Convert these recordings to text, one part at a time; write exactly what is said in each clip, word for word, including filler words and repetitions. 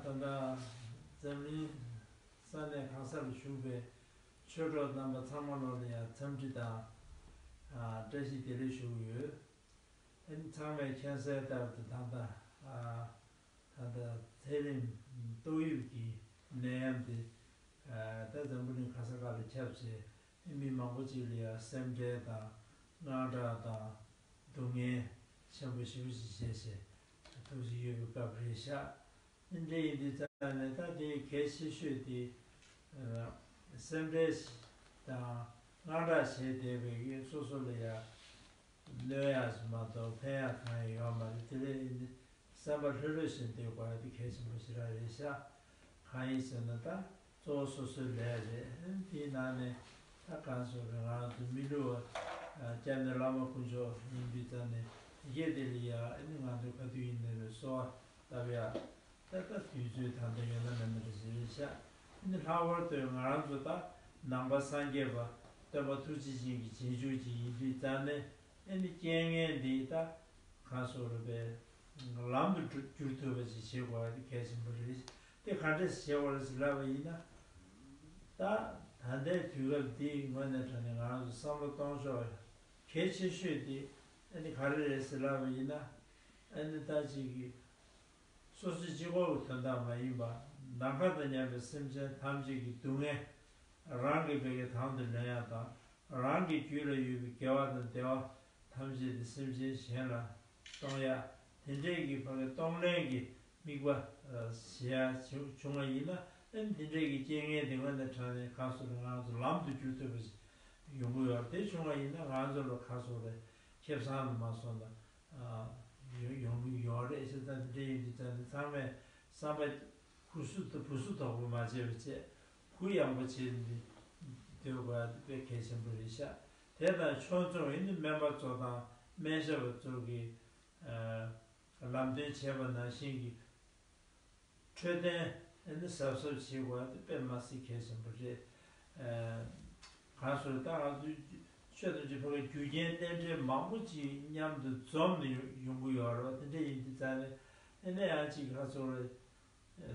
ད་ལྟ་འཛམ་གླིང་ས་གནས་གང་ས་ལ་བཞུགས་པའི་ཆོས་གྲོགས་རྣམ་པ་ཚང་མ་ལོ་ལ་ཡང་འཚམས་འདྲི་དང་། ཨ། བཀྲ་ཤིས་བདེ་ལེགས་ཞུ་གི་ཡོད། ཨ་ནི་ཚང་མས་མཁྱེན་གསལ་ལྟར་དུ་ད་ལྟ། ཨ། ད་ལྟ་ཚད་རིམས་ཏོག་དབྱིབས་ཀྱི་ནད་ཡམས་དེ། ཨ། ད་འཛམ་བུ་གླིང་ག་ས་ག་ལ་ཁྱབ་བྱས། མི་མང་པོ་ཅིག་ལ་ཡང་སེམས་ཁྲལ་དང་དངངས་སྐྲག་དང་སྡུག་བསྔལ་ཆེན་པོ་ཞེ་པོ་ཅིག་བྱས་བྱས་ཐུགས་ཀྱི་ཡོད་པའི་སྐབས་རེད་ཤག། འདི་འདྲ་ཡིན་དུས་ཙང་ནས་ད་དེ་གལ་ཆེ་ཤོས་དེ། ཨ། སེམས་ཁྲལ་དང་དངངས་སྐྲག་བྱས་བསྡད་པའི་སོ་སོ་ལ་ཡང་གནོད་ཡག་ཅིག་མ་གཏོགས་ཕན་ཡག་གང་ཡང་ཡོད་མ་རེད། དེ་ལས་ཡིན་ཏེ་སེམས་པ་ལྷོད་ལྷོད་བྱས་སྡོད་དགོས་ཡག་དེ་གལ་ཆེན་པོ་ཞེ་དྲག་རེད་ཤག། གང་ཡིན་ཟེར་ན་ད་གཙོ་བོ་སོ་སོའི་ལས་རེད། དེའི་ནང་ནས་ད་གང་ཟེར་རེད། ང་རང་ཚོ་མི་ལུས་པ། ཨ། སྐྱབས་གནས་བླ་མ་དཀོན་མཆོག་ཡིན་དུས་ཙང་ནས་དེ་གས་དེ་ལ་ཡ། ཨ་ནི་ང་ཚོ་ག་དུས་ཡིན་ནའི་རེད། གསོལ་བ་བཏབ་ཡག། ད་ལྟ་དུས་ཚོད་ད་ལྟ་ཡོད་ན་མེད་ན་རེ་ཞིག་རེད་ཤག། ཨ་ནི་ལྷག་པར་དུ་ང་རང་ཚོ་ད་ནང་པ་སངས་རྒྱས་པ་སྟོན་པ་ཐུགས་རྗེ་ཅན་གྱི་རྗེས་འཇུག་ཅིག་ཡིན་དུས་ཙང་ནས། ཨ་ནི་རྐྱེན་ངན་འདི་ད་གང་ཟེར་རེད་པས། ལམ་དུ་བསྒྱུར་ཐུབ་པ་ཅིག་བྱེད་དགོས་པ་དེ་གལ་ཆེན་པོ་རེད། དེ་ག་འདྲས་བྱེད་དགོས་རེད་ཟེར་ལབ་པ་ཡིན་ན། ད་ད་ལྟའི་དུས་སྐབས་འདིའི་ངོས་ནས་དྲངས་ནས་ང་རང་ཚོ་བསམ་བློ་གཏོང་ཕྱོགས་གལ་ཆེ་ཤོས་དེ་ཨ་ནི་ག་རེ་རེད་ཟེར་ལབ་པ་ཡིན་ན། ཨ་ནི་ད་ཅིག་གི་སོ་སོའི་གཅིག་པོ་གི་དོན་དག་མ་ཡིན་པ། ནམ་མཁའ་དང་མཉམ་པའི་སེམས་ཅན་ཐམས་ཅད་ཀྱི་སྡུག་བསྔལ་རང་གིས་བས་ཀྱི་དང་དུ་ལེན་ཡག་དང་། རང་གི་རྒྱུད་ལ་ཡོད་པའི་དགེ་བ་དང་བདེ་བ་ཐམས་ཅད་དེ་སེམས་ཅན་གཞན་ལ་གཏོང་ཡག། དེ་འདྲས་ཀྱི་ཕ་གི་གཏོང་ལེན་གྱི་དམིགས་པ། ཨ། བྱེད་ཡག་བྱུང་བ་ཡིན་ན། ཨ་ནི་དེ་འདྲས་ཀྱི་རྐྱེན་ངན་དེ་ངོས་ནས་དྲངས་ནས་གང་ཟེར་ང་རང་ཚོ་ལམ་དུ་བསྒྱུར་ཐུབ་པ་ཞིག་ཡོང་གི་ཡོད་རེད། དེ་བྱུང་བ་ཡིན་ན་ང་ཚོ་ལ་གང་ཟེར་རེད། ཁེ་བཟང་དུ་མ་སོང་ན། ཨ། ཡོང་ཡོང་གི་ཡོད་རེད། བྱས་ཙང་དེ་འདྲ་ཡིན་དུས་ཙང་ནས་ཚང་མས་བསམ་པ་གུ་སུ་དང་བུ་སུ་དོག་པོ་མ་བྱས་པ་བྱས། གུ་ཡངས་པོ་བྱས་ནས་སྡོད་དགོས་ཡག་དེ་དཔེ་གལ་ཆེན་པོ་རེད་ཤག། དེ་དང་ཕྱོགས་མཚུངས་ཡིན་ནི་སྨན་པ་ཚོ་དང་སྨན་ཞབས་པ་ཚོ་གིས། ཨ། ལམ་སྟོན་བྱས་པ་ནང་བཞིན་གྱི་འཕྲོད་བསྟེན་ནི་གཟབ་གཟབ་བྱེད་དགོས་པ་དེ་དཔེ་མ་སྲིད་གལ་ཆེན་པོ་རེད། ཨ། གང་ཟེར་ད་ང་ཚོའི་ཆོས་དང་ཅིག་ཕ་གི་རྒྱུ་རྐྱེན་རྟེན་འབྲེལ་མང་པོ་ཅིག་མཉམ་དུ་འཛོམས་ནས་ཡོང་ཡོང་གི་ཡོད་རེད་པ། དེ་འདྲ་ཡིན་དུས་ཙང་ནས་ཨ་ནི་ཡང་ཅིག་གང་ཟེར་རེད།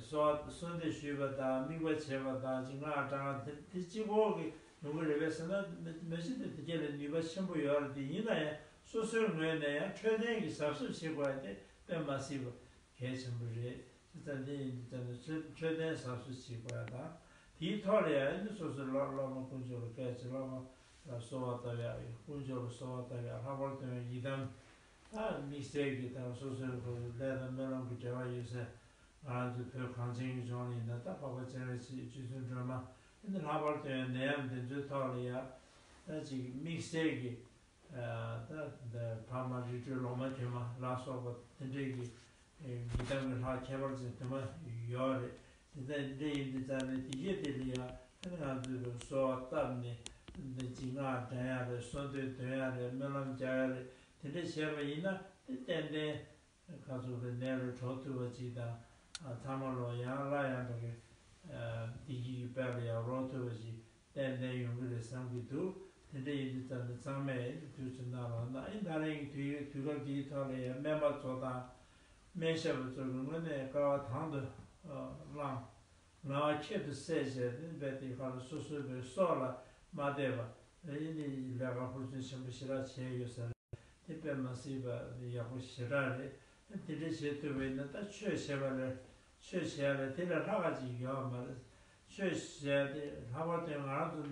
གསོལ་བ་གསོལ་འདེབས་ཞུས་པ་དང་དམིགས་པ་བྱས་པ་དང་ཅིག་སྔགས་བགྲང་དེ་དེ་གཅིག་པོ་གི་ཡོང་གི་རེད་པས་ཟེར་ན། མ་མ་གཞི་དེ་དེ་གས་ལ་ནུས་པ་ཆེན་པོ་ཡོད་རེད། དེ་ཡིན་ན་ཡང་སོ་སོའི་ངོས་ནས་ཡང་འཕྲོད་བསྟེན་གྱི་གཟབ་གཟབ་བྱེད་དགོས་ཡ་དེ་དཔེ་མ་སྲིད་པ་གལ་ཆེན་པོ་རེད། བྱས་ཙང་དེ་ཡིན་དུས་ཙང་ནས་འཕྲོད་བསྟེན་གཟབ་གཟབ་བྱེད་དགོས་ཡ་དང་། དེའི་ཐོག་ལ་ཡང་ཨ་ནི་སོ་སོའི་བླ་བླ་མ་དཀོན་མཆོག་ལ་བསྐྱལ་བྱས། བླ་མ་ལ་གསོལ་བ་བཏབ་ཡ། དཀོན་མཆོག་ལ་གསོལ་བ་བཏབ་ཡ། ལྷག་པར་དུ་ཡང་ཡི་དམ། ད་དམིགས་བསལ་གྱི་ད་སོ་སོའི་ལས་དང་སྨོན་ལམ་གྱི་འབྲེལ་བ་ཡོད་ས། ང་རང་ཚོའི་བོད་གངས་ཅན་གྱི་ལྗོངས་ལ་ཡིན་ན་ད་འཕགས་པ་སྤྱན་རས་གཟིགས། རྗེ་བཙུན་སྒྲོལ་མ། ཨ་ནི་ལྷག་པར་དུ་ཡང་ནད་ཡམས་འདི་ཚོའི་ཐོག་ལ་ཡང་ད་ཅིག་དམིགས་བསལ་གྱི། ཨ། ད་འདི་ཕ་མ་རི་ཁྲོད་ལོག་སྨྲ་དྲི་མ་ལ་སོགས་པ་དེ་འདྲའི་གི། ཨེ། ཡི་དམ་གྱི་ལྷ་ཁྱད་པར་ཅན་དུ་མ་ཡོད་རེད། དེ་ལྟར་འདྲ་ཡིན་དུས་ཙང་ནས་དེ་གས་དེ་ལ་ཡང་ཨ་ནི་ང་ཚོས་གསོལ་བ་བཏབ་ནས་འདི་ཅིག་སྔགས་བགྲང་ཡ་རེད། གསོལ་འདེབས་འདོན་ཡ་རེད། སྨོན་ལམ་རྒྱག་ཡ་རེད། དེ་འདྲ་བྱས་པ་ཡིན་ན་དེ་ཏན་ཏན་ཁ་ཚུགས་པའི་ནད་ལས་གྲོལ་ཐུབ་པ་ཅིག་དང་། ཨ། ཚང་མ་ལོ་ཡང་སླར་ཡང་འགྲོ་གི། ཨ། བདེ་སྐྱིད་ཀྱི་དཔལ་ལ་ཡང་རོལ་ཐུབ་པ་ཅིག་ཏན་ཏན་ཡོང་གི་རེད་བསམ་གྱི་འདུག། དེ་འདྲ་ཡིན་དུས་ཙང་ནས་ཚང་མས་ཨེ་དུས་ཚོད་གནང་རོགས་གནང་། ཨེ། ད་རེས་ཀྱི་དུས་དུས་སྐབས་འདིའི་ཐོག་ལ་ཡང་སྨན་པ་ཚོ་དང་སྨན་ཞབས་པ་ཚོ་གི་ངོས་ནས་དཀའ་བ་དང་དུ་བླངས། ངལ་བ་ཁྱད་དུ་བསད་བྱས་ཏེ་རྦད་དེ་ཁ་ལ་སོ་སོའི་བའི་སྲོག་ལ་མ་བལྟས་པ། ཨེ་ནི་ལས་ཀ་ཧུར་བརྩོན་ཆེན་པོ་ཞེ་དྲག་བྱས་ཡོད་ས་རེད། དེ་དཔེ་མ་སྲིད་པ་ཡག་པོ་ཞེ་དྲག་རེད། དེ་འདྲ་བྱེད་ཐུབ་པ་ཡིན་ན་ད་ཆོས་བྱེད་པ་ལས། ཆོས་བྱེད་ཡ་ལས་དེ་ལས་ལྷག་ག་ཅིག་ཡོད་མ་རེད། ཆོས་བྱེད་ཡ་དེ་ལྷག་པར་དུ་ང་རང་ཚོ་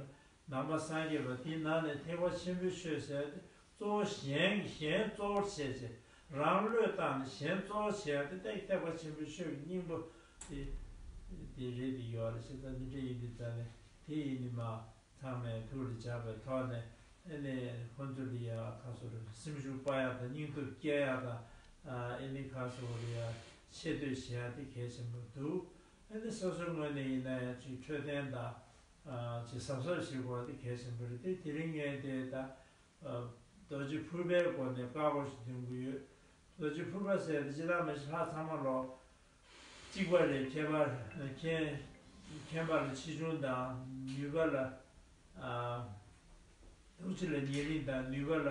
ནང་པ་སངས་རྒྱས་པ་དེའི་ནང་ནས་ཐེག་པ་ཆེན་པོའི་ཆོས་ཟེར་ཡ་དེ་གཙོ་བོ་གཞན་གཞན་གཙོ་བོར་བྱས་བྱས། རང་བློས་བཏང་ནས་གཞན་གཙོ་བོར་བྱེད་ཡ་དེ་ཐེག་ཐེག་པ་ཆེན་པོའི་ཆོས་ཀྱི་སྙིང་པོ་དེ་དེ་རེད། དེ་ཡོད་རེད། བྱས་ཙང་དེ་འདྲ་ཡིན་དུས་ཙང་ནས་དེ་ཡིན་ནི་མ། ཚང་མས་ཐུགས་ལ་འཇགས་པའི་ཐོག་ནས། ཨེ་ནས་ཁོང་ཚོ་ལ་ཡ་ཁ་སོ་རེ་སེམས་ཤུགས་སྤར་ཡག་དང་། སྙིང་སྟོབས་སྐྱེད་ཡག་དང་། ཨ། ཨེ་ནས་ཁ་སོ་རེ་ཡ་ཆེ་བསྟོད་བྱེད་ཡག་དེ་གལ་ཆེན་པོ་འདུག། ཨེ་ནས་སོ་སོའི་ངོས་ནས་ཡིན་ན་ཡང་ཅིག་འཕྲོད་བསྟེན་དང་། ཨ། ཅིག་གཟབ་གཟབ་བྱེད་དགོས་པ་དེ་གལ་ཆེན་པོ་རེད། དེ་དེ་རིང་ངས་དེ་ད། ཨ། རྡོ་རྗེ་ཕུར་པའི་སྒོ་ནས་བཀའ་བསྒོ་ཞིག་འདོན་གྱི་ཡོད། རྡོ་རྗེ་ཕུར་པ་ཟེར་ཏེ་ཅི་ལྟར་མ་ཤེས་ལྷག་ཚང་མ་ལོ། གཅིག་པ་ལས་ཁྱད་པར། མཁྱེན་མཁྱེན་པ་ལ་ཆེ་ཆུང་དང་། ནུས་པ་ལ། ཨ། ཐུགས་རྗེ་ལ་ཉེ་རིང་དང་། ནུས་པ་ལ་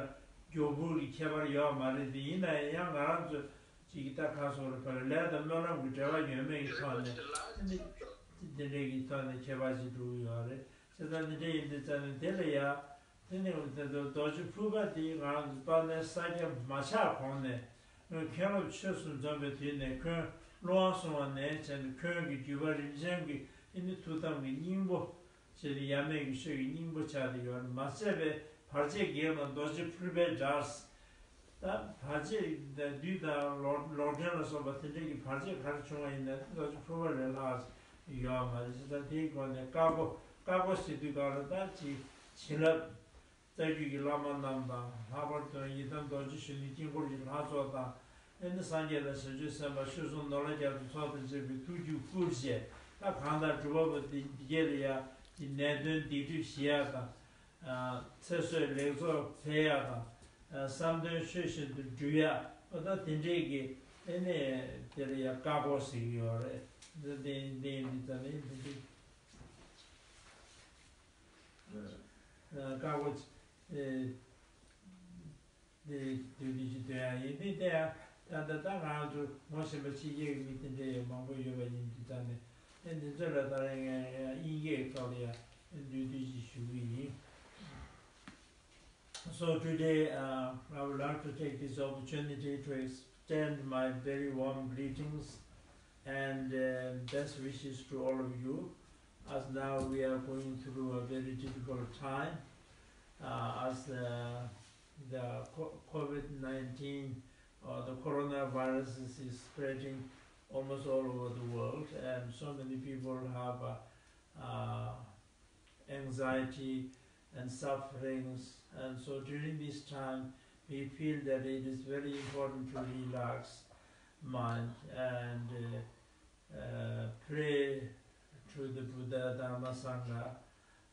མགྱོགས་བུལ་གྱི་ཁྱད་པར་ཡོད་མ་རེད། དེ་ཡིན་ན་ཡང་ང་རང་ཚོ་ ཅིག་གི་ད་ག་སོགས་ལ་བར་ལས་དང་སྨོན་ལམ་གྱི་འབྲེལ་བ་ཡོད་མེད་ཀྱི་ཐོག་ནས་དེ་འདྲའི་གི་ཐོག་ནས་ཁྱད་པར་ཅིག་འགྲོ་གི་ཡོད་རེད། བྱས་ཙང་དེ་འདྲ་ཡིན་དུས་ཙང་ནས་དེ་ལ་ཡ་དེ་ནས་དེ་ཚོ་རྡོ་རྗེ་ཕུར་པ་དེ་ང་རང་ཚོ་དཔལ་ལྡན་ས་སྐྱ་མ་ཆགས་གོང་ནས་མཁན་སློབ་ཆོས་སུ་འཛོམས་པའི་དུས་ནས་འཁོན་ཀླུ་དབང་གསུང་བ་ནས་བྱས་ནས་འཁོན་གྱི་བརྒྱུད་པ་རིམ་བྱོན་གྱི་དེ་ནི་ཐུགས་དམ་གྱི་སྙིང་པོ། ཞེས་ཏེ་ཡབ་མེས་ཀྱི་ཆོས་ཀྱི་སྙིང་པོ་ཆགས་ཏེ་ཡོད། མ་ཚད་པའི་བར་ཆད་བགེགས་དང་རྡོ་རྗེ་ཕུར་པའི་སྒྲར། ད་བར་ཆད་བདུད་དང་ལོག་ལོག་འདྲེན་ལ་སོགས་པ་དེ་འདྲའི་གི་བར་ཆད་ག་རེ་བྱུང་བ་ཡིན་ན་རྡོ་རྗེ་ཕུར་པ་ལས་ལྷག་ཡོད་མ་རེད། ད་དེའི་སྒོ་ནས་བཀའ་བསྒོ། བཀའ་བསྒོ་ཟེར་དུས་གང་ལ་ད་ཅིག་བྱིན་རླབས། རྩ་རྒྱུད་ཀྱི་བླ་མ་རྣམས་དང་། ལྷག་པར་དུ་ཡི་དམ་རྡོ་རྗེ་གཞོན་ནུའི་དཀྱིལ་འཁོར་གྱི་ལྷ་ཚོགས་དང་། ཨེ་ནི་སངས་རྒྱས་དང་བྱང་ཆུབ་སེམས་དཔའ་ཆོས་སྲུང་ནོར་ལྷ་རྒྱ་མཚོའི་ཚོགས་དང་བཅས་པའི་ཐུགས་རྒྱུད་བསྐུལ་བྱས། ད་གང་ལྟར་སྒྲུབ་པ་པོ་འདི་འདི་གས་ལ་ཡ་ནད་གདོན་སྡིག་སྒྲིབ་ཞི་ཡ་དང་། ཚེ་བསོད་ལེགས་ཚོགས་འཕེལ་ཡ་དང་། བསམ་དོན་ཆོས་བཞིན་དུ་འགྲུབ་ཡ། ཨོ་ད་དེ་འདྲས་ཀྱི་ཨེ་ནི་དེ་ལ་ཡ་བཀའ་བསྒོ་ཟེར་གྱི་ཡོད་རེད། འདི་འདི་འདི་འདི་ཙམ་ནས་འདི་འདི། བཀའ་བསྒོ། ཨེ། འདི་འདི་འདི་ཅི་འདོན་ཡ་ཡིན། འདི་དེ་ཡང་ད་ལྟ་ད་ང་ཚོ་ངོ་ཤེས་པ་ཕྱི་རྒྱལ་གྱི་མི་དེ་འདྲ་ཡང་མང་པོ་ཡོད་པ་ཡིན་དུས་ཙང་ནས། ཨེ་འདི་ཚོ་ལ་ད་རེས་ངས་དབྱིན་སྐད་ཐོག་ལ་ཡང་འདི་འདི་ཅི་ཞུ་གི་ཡིན། So today, uh, I would like to take this opportunity to extend my very warm greetings and uh, best wishes to all of you, as now we are going through a very difficult time, uh, as the, the co- COVID nineteen or the coronavirus is, is spreading almost all over the world, and so many people have uh, uh, anxiety and sufferings. And so during this time, we feel that it is very important to relax mind and uh, uh, pray to the Buddha, Dharma, Sangha,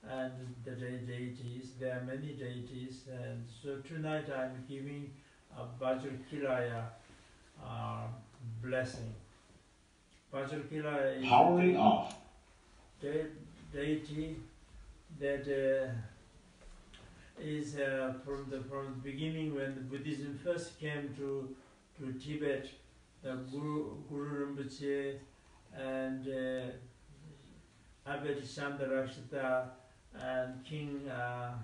and the de- deities. There are many deities, and so tonight I'm giving a Vajrakilaya uh, blessing. Vajrakilaya is Powering off. De- deity that uh, is uh, from the from the beginning when the Buddhism first came to to Tibet, the Guru Guru Rinpoche and uh, Abbot Shantarakshita and King uh,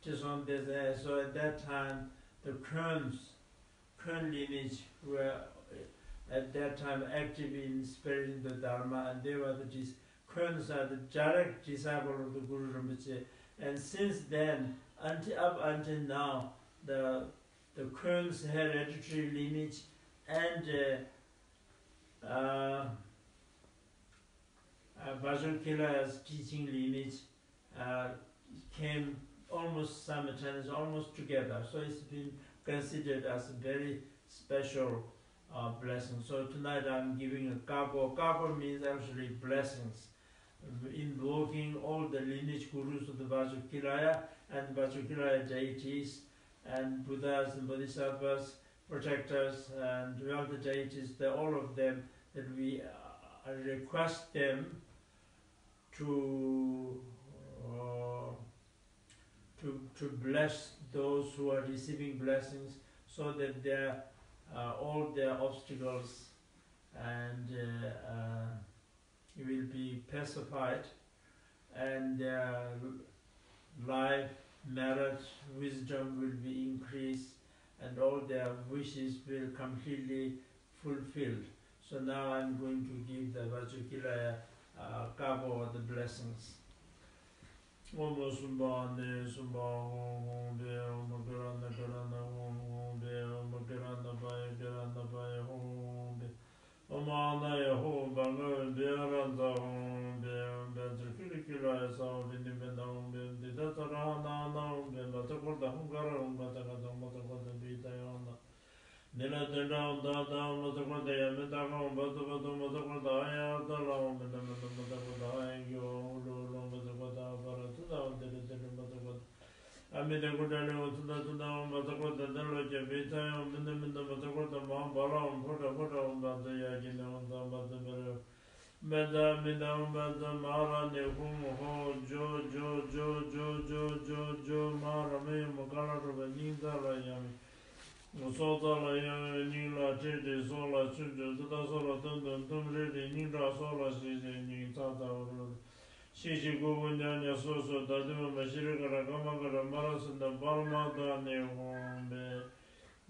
Trisong Desen. So at that time, the Khöns, Khön lineage were uh, at that time active in spreading the Dharma, and they were the dis- Khöns are the direct disciple of the Guru Rinpoche. And since then, until up until now, the the Khön's hereditary lineage and uh, uh, uh, Vajrakilaya's teaching lineage uh, came almost simultaneously, almost together. So it's been considered as a very special uh, blessing. So tonight I'm giving a kako. Kako means actually blessings, invoking all the lineage gurus of the Vajrakilaya and Vajrakilaya deities and Buddhas and Bodhisattvas, protectors and wealth deities, the, all of them, that we uh, request them to uh, to, to bless those who are receiving blessings, so that their uh, all their obstacles and uh, uh, will be pacified, and their life, merit, wisdom will be increased, and all their wishes will completely fulfilled. So now I'm going to give the Vajrakilaya uh, kako, the blessings. ཨོཾ་སུམྦྷ་ནི་སུམྦྷ་ཧཱུྃ་ཧཱུྃ་བྷེ། ཨོཾ་གྷི་ར་ཎ་གྷི་ར་ཎ་ཧཱུྃ་ཧཱུྃ་བྷེ། ཨོཾ་གྷི་ར་ཎ་པ་ཡེ་གྷི་ར་ཎ་པ་ཡེ་ཧཱུྃ་བྷེ། ཨོཾ་ཨ་ན་ཡེ་ཧཱུྃ་བྷ་ག་བྷེ་ཨ་ར་ཛ་ཧཱུྃ་བྷེ། ཨོཾ་བཛྲ་ཀི་ལི་ཀི་ལ་ཡེ་སྭཱ་ཧཱ་བི་ནི་མེ་ན་ཧཱུྃ་བྷེ། ཨོཾ་ཏི་ཏ་ཙ་ར་ཧ་ན་ཨ་ན་ཧཱུྃ་བྷེ། བཛྲ་ཀུར་ཏ་ཧཱུྃ་ཀ་ར་ཧཱུྃ་བཛྲ་ཀ་ཏ་ཧཱུྃ་བཛྲ་ཀུར་ཏ་བྷི་ཏ་ཡ་ཧཱུྃ་ན། ནི་ལ་དོན་གྲངས་ད་ད་མ་ཚ་ཁོ་ད་ཡ་མི་ད་གང་བ་ཚ་བ་ཚ་མ་ཚ་ཁོ་ད་ཨ་ཡ་ཨ་ད་ལ་འོང་མི་ན་མི་ན་མ་ཚ་ཁོ་ད་ཨ་ཡ་གི་འོང་ལོ་ལོ་མ་ཚ་ཁོ་ད་ཨ་པ་ར་ཚ་ད་འོང་དེ་རེ་དེ་རེ་མ་ཚ་ཁོ་ད་ཨ་མི་དེ་ཁོ་ད་ལེ་འོང་ཚ་ད་ཚ་ད་འོང་མ་ཚ་ཁོ་ད་ད་ལོ་ཀྱ་བེ་ཚ་ཡ་འོང་མི་ན་མི་ན་མ་ཚ་ཁོ་ད་མ་འོང་བ་ལ་འོང་ཕོ་ད་ཕོ་ད་འོང་བ་ཚ་ཡ་གི་ནི་འོང་ཚ་མ་ཚ་མི་རེ། བཛྲ་མི་དང་བཛྲ་མ་ར་ནི་ཧཱུྃ་ཧོ་ཇོ་ཇོ་ཇོ་མ་ར་མེ་ཡོ་མ་ཀ་ལ་རུ་བ་སྙིང་རྩ་ལ་ཡང་མི། སྲོག་རྩ་ལ་གཡེང་བའི་སྙིང་ལ་ཁྲིད་དེ་སྲོག་ལ་ཆུ་འཇོམས་ཏེ། ད་སྲོག་ལ་ཐུམ་དུམ་ཐུམ་རེ་རེ་སྙིང་ཁྲག་སྲོག་ལ་ཞིག་ཅིང་སྙིང་ཚ་ཚ་འུར་འུར་ཤིག་ཤིག་ཁུ་ཁུ་ཉག་ཉག་སོ་སོ་ད་དུ་མ་མ་ཤི་རི་ཀ་ར་ཀ་མ་ཀ་ར་མ་ར་སི་ད་པར་མ་ད་ནི་འོང་པས།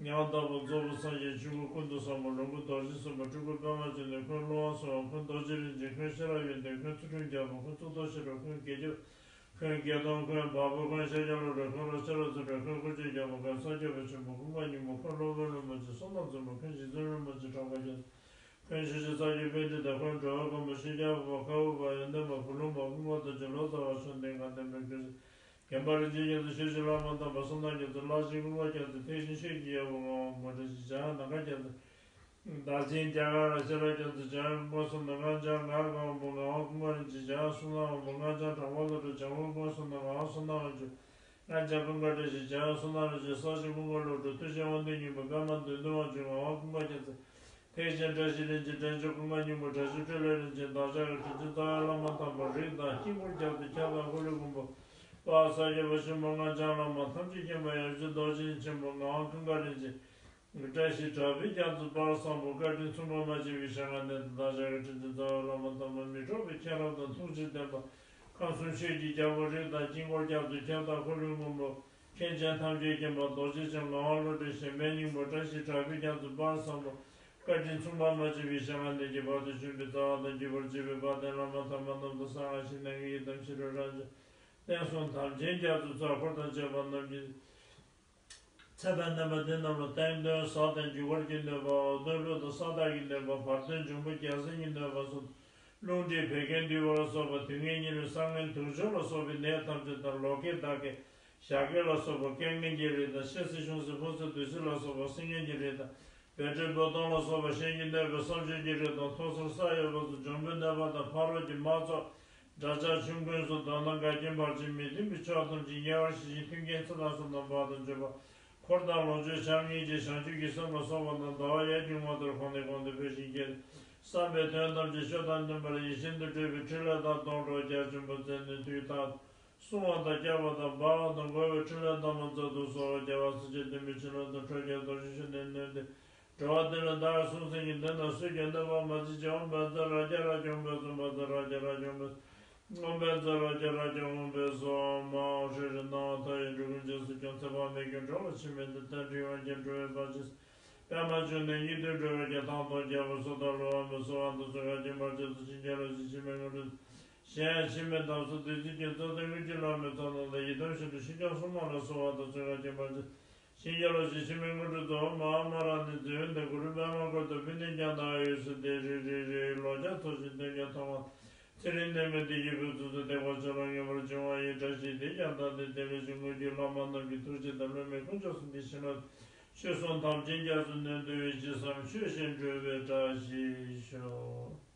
ཉང་ལྟ་བུ་གཙོ་བོ་སངས་རྒྱས་ཆོས་སྐུ་ཀུན་ཏུ་བཟང་པོ་ལོངས་སྐུ་རྡོ་རྗེ་སེམས་དཔའ་སྤྲུལ་སྐུ་པདྨ་འབྱུང་གནས་ཁོང་ཀླུ་དབང་སྲུང་བ་ཁོང་རྡོ་རྗེ་རིན་ཆེན་ཁོང་ཤེས་རབ་ཡོན་ཏན་ཁོང་ཚུལ་ཁྲིམས་རྒྱལ་པོ་ཁོང་གཙུག་ཏོར་ཤེས་རབ་ཁོང་དགེ་སྦྱོར་ཁོང་དགེ་མཐོང་ཁོང་བ་སྤུ་ཁོང་ཤཱཀྱ་བློ་གྲོས་ཁོང་རབ་ཤེས་རབ་རྩེ་གྲོལ་ཁོང་སྐུ་མཆེད་རྒྱལ་པོ་ཁོང་ས་སྐྱོབ་པ་ཆེན་པོ་ཀུན་དགའ་སྙིང་པོ་ཁོང་སློབ་དཔོན་རིན་པོ་ཆེ་བསོད་ནམས་རྩེ་མོ་ཁོང་རྗེ་བཙུན་རིན་པོ་ཆེ་གྲགས་པ་རྒྱལ་ཁོང་ཆོས་རྗེ་ས་སྐྱ་པཎྜི་ཏ་ཁོང་འགྲོ་བའི་མགོན་པོ་ཤཱཀྱ་པ་ཁ་འུ་པ་ཡོན་ཏན་པ་བུ་ལོན་པ་ཀུན་དགའ་རྡོ་རྗེ་ལོ་ཙཱ་བ་བཅོམ་ལྡན་འདས་དམ་པའི་ཆོས་རྗེ་མཁན་པ་རིན་ཆེན་རྒྱ་མཚོ་ཆོས་ཀྱི་བླ་མ་དམ་པ་བསོད་ནམས་རྒྱ་མཚོ་བླ་ཆེན་ཀུན་དགའ་རྒྱ་མཚོ་ཐེག་ཆེན་ཆོས་ཀྱི་རྒྱལ་པོ་ངག་དབང་མགོན་བཀྲ་ཤིས་འཇམ་དབྱངས་ནམ་མཁའ་རྒྱ་མཚོ། བདག་ཆེན་རྒྱ་གར་ར་ཤེས་རབ་རྒྱ་མཚོ་འཇམ་དབྱངས་དབང་བསོད་ནམས་སྔགས་འཆང་ངག་དབང་པོ་ངག་དབང་ཀུན་དགའ་རིན་ཆེན་འཇམ་དབྱངས་བསོད་ནམས་དབང་པོ་སྔགས་འཆང་གྲགས་པ་བློ་གྲོས་འཇམ་དབྱངས་དབང་བསོད་ནམས་ངག་དབང་བསོད་ནམས་དབང་ཕྱུག་སྔགས་འཆང་ཀུན་དགའ་བཀྲ་ཤིས་འཇམ་དབྱངས་བསོད་ནམས་རིན་ཆེན་ས་སྐྱ་ཀུན་དགའ་བློ་གྲོས་མཐུ་ཆེན་དབང་ལྡན་སྙིང་པོ་པདྨ་འདོད་འདུན་དབང་ཕྱུག་ངག་དབང་ཀུན་དགའ་རྒྱ་མཚོ། ཐེག་ཆེན་བཀྲ་ཤིས་རིན་ཆེན་དྲན་ཆེན་ཀུན་དགའ་སྙིང་པོ་དྲག་ཤུལ་འཕྲིན་ལས་རིན་ཆེན་བདག་ཅག་གི་དྲིན་ཅན་རྩ་བའི་བླ་མ་དམ་པ་རིགས་དང་དཀྱིལ་འཁོར་རྒྱ་མཚོ་ཁྱབ་བདག་ཧོ་ལི་ཀོན་པོ་པ་ས་སྐྱ་པ་ཆེན་པོ་སྔགས་འཆང་བླ་མ་ཐམས་ཅད་མཁྱེན་པ་ཡབ་རྗེ་རྡོ་རྗེ་ཆེན་པོ་ངག་དབང་ཀུན་དགའ་རིན་ཆེན་བཀྲ་ཤིས་གྲགས་པའི་རྒྱ་མཚོ་དཔལ་བཟང་པོ་བཀའ་དྲིན་མཚུངས་པ་མ་མཆིས་པའི་ཞལ་སྔ་ནས་བདག་ཅག་གི་དྲིན་ཅན་རྩ་བའི་བླ་མ་དམ་པ་མི་འཕྲོགས་པའི་མཁྱེན་རབ་དང་ཐུགས་རྗེ་ལྡན་པ་ཁམས་གསུམ་ཆོས་ཀྱི་རྒྱལ་པོ་རིགས་དང་དཀྱིལ་འཁོར་རྒྱ་མཚོ་ཁྱབ་བདག་ཧོ་ལི་ཀོན་པོ། མཁན་ཆེན་ཐམས་ཅད་མཁྱེན་པ་རྡོ་རྗེ་འཆང་ངག་དབང་བློ་གྲོས་གཞན་ཕན་སྙིང་པོ་བཀྲ་ཤིས་གྲགས་པའི་རྒྱ་མཚོ་དཔལ་བཟང་པོ་བཀའ་དྲིན་མཚུངས་པ་མ་མཆིས་པའི་ཞལ་སྔ་ནས་ཀྱི་བར་དུ་བྱོན་པའི་རྩ་བ་དང་བརྒྱུད་པར་བཅས་པའི་དཔལ་ལྡན་བླ་མ་དམ་པ་རྣམས་དང་གསང་སྔགས་ཞིག་གནང་གི་ཡི་དམ་ཕྱི་རོལ་རང་བྱུང་བསྟན་སྲུང་དམ་ཅན་རྒྱ་མཚོ་ཚོགས་འཁོར་དང་བཅས་པ་རྣམས་ཀྱི་ཚེ་དང་རྣམ་པ་འདི་རྣམས་ལ་བསྟན་དོན་ཟབ་དང་འཇུག་པར་གྱུར་ནུས་པ། འོ་དོན་ལུགས་དང་ས་བདག་གི་ནུས་པ། བར་དོན་འབྱུང་པོ་རྒྱལ་སྲས་ཀྱི་ནུས་པ་སོགས། རླུང་མཁྲིས་བད་ཀན་འདུས་པ་ལ་སོགས་པ་དུས་ངན་གཉན་རིམས་སྲང་ངན་དུག་སྦྱོར་ལ་སོགས་པའི་ནད་ཐམས་ཅད་དང་ལོ་ཁའི་ཟླ་ཁའི་ཞག་ཁའི་ལ་སོགས་པ་རྐྱེན་ངན་གྱི་རིགས་དང་ཤི་གསོན་ཆུང་གསོན་ཕོ་གསོན་བདུད་རྩི་ལ་སོགས་པ་སྲིན་ངན་གྱི་རིགས་དང་བད་མགྲོན་འབུ་སྟོང་ལ་སོགས་པ་གཞན་གྱིས་གནོད་པའི་བསམ་སྦྱོར་གྱི་རིགས་དང་ཐོག་སོར་ས་ཡོད་པ་སོགས་འབྱུང་པོའི་གནོད་པ་དང་ཕ་རོལ་གྱི་དམག་ཚོགས་དགྲ་ཇག་ཆོམ་རྐུན་སོགས་བདག་སྣང་འགལ་རྐྱེན་བར་ཆད་མི་མཐུན་པའི་ཕྱོགས་ཐམས་ཅད་ཉེ་བར་ཞི་ཞིང་མཐུན་རྐྱེན་ཚེ་དང་བསོད་ནམས་བག་ཏུ་འཇུག་པ། འཁོར་དང་ལོངས་སྤྱོད་བྱམས་སྙིང་རྗེ་བྱང་ཆུབ་ཀྱི་སེམས་ལ་སོགས་པ་རྣམས་ཟླ་བ་ཡར་གྱི་ངོ་ལྟར་གོང་ནས་གོང་དུ་འཕེལ་ཞིང་རྒྱས། བསམ་པའི་དོན་ཐམས་ཅད་ཆོས་དང་མཐུན་པར་ཡིད་བཞིན་དུ་འགྲུབ་པའི་ཕྲིན་ལས་དང་སྡོང་གྲོགས་རྒྱ་ཆེན་པོ་མཛད་ནས་དུས་དང་། བསྲུང་བ་དང་སྐྱོབ་པ་དང་སྦ་བ་དང་འགོག་པའི་ཕྲིན་ལས་རྣམ་པར་མཛད་དུ་གསོལ་བ་རྒྱལ་བ་སྲས་བཅས་བདུད་མོའི་བྱིན་རླབས་དང་ཁྲོ་རྒྱལ་རྡོ་རྗེ་གཞོན་ནུའི་སྣེ་ལེན་འགྲོ་བ་འདི་ལ་བདག་གསུང་སེམས་ཀྱི་དོན་དང་སུ་ཀྱང་གནོད་པ་མ་བྱེད་ཅིག་ཨོཾ་བཛྲ་རཀྵ་རཀྵ་ཨོཾ་བཛྲ་རཀྵ་རཀྵ་ཨོཾ་བཛྲ་རཀྵ་རཀྵ་ཨོཾ་བཛྲ་ཨོཾ་བཛྲ་རཀྵ་རཀྵ་ཨོཾ་བཛྲ་སྭཱ་ཧཱ། ཧྲཱིཿ་ཧྲཱིཿ་སྣང་བ་མཐའ་ཡས་འགྲོ་ཀུན་རྗེས་སུ་སྐྱོང་། ཚེ་དཔག་མེད་ཀྱི་འགྲོ་བ་འཆི་མེད་དེ། རྟེན་འབྲེལ་དབང་བསྐྱེད་འགྲོ་བའི་བར་ཆད་སེལ། པདྨ་འབྱུང་གནས་སྙིགས་དུས་འགྲོ་བའི་རྒྱལ་ཐང་སྟོང་། རྒྱལ་པོ་སོ་ཐར་ཀླུ་དབང་པོ་གསོལ་བ་འདེབས་སོ། ང་བཅས་མར་ཆེན་ཚོགས་ཞིང་རྒྱ་ལོ་ཞེས་འཆི་མེད་དངོས་གྲུབ། གཞན་ཡང་འཆི་མེད་དམ་སྲི་བདུད་རྩི་ཅན་རྩ་བྲལ་དངུལ་གྱི་བླ་མའི་ཚོགས་རྣམས་དང་ཡི་དམ་ཞིག་ཏུ་ཕྱི་སྐྱོང་སྲུང་མ་ལ་གསོལ་བ་འདེབས་སོ། ང་བཅས་མར་ཆེན་ཞིང་རྒྱ་ལོ་ཞེས་འཆི་མེད་དངོས་གྲུབ་སྩོལ། མ་ཧཱ་མ་ར་ཎི་རྫི་བོའི་གདན་གུ་རུ་པདྨ་འཁོར་དང་བོད་ནས་ཀྱང་དང་འོད་ཟེར་ལྡན་རིག་རིག་རིག་ལོ་བརྒྱ་འཚོ་ཞིང་དོན་ཀྱང་ཐོབ་པ། ཚེ་རིང་ནད་མེད་བདེ་སྐྱིད་ཕུན་སུམ་ཚོགས། བདེ་བ་ཅན་ལ་ངེས་པར་འབྱུང་བ་ཡི་བཀྲ་ཤིས་བདེ་ཆེན་དང་ལྡན་དེ་ལས་བྱུང་དངོས་ཀྱི་བླ་མ་རྣམས་ཀྱི་ཐུགས་རྗེ་དང་བླ་མའི་དཀོན་མཆོག་གསུམ་གྱི་བྱིན་རླབས་ཆོས་སྲུང་དམ་ཅན་རྒྱ་མཚོའི་ནུས་མཐུ་ཡིས་ཇི་བསམ་ཆོས་བཞིན་འགྲུབ་པའི་བཀྲ་ཤིས་ཤོག།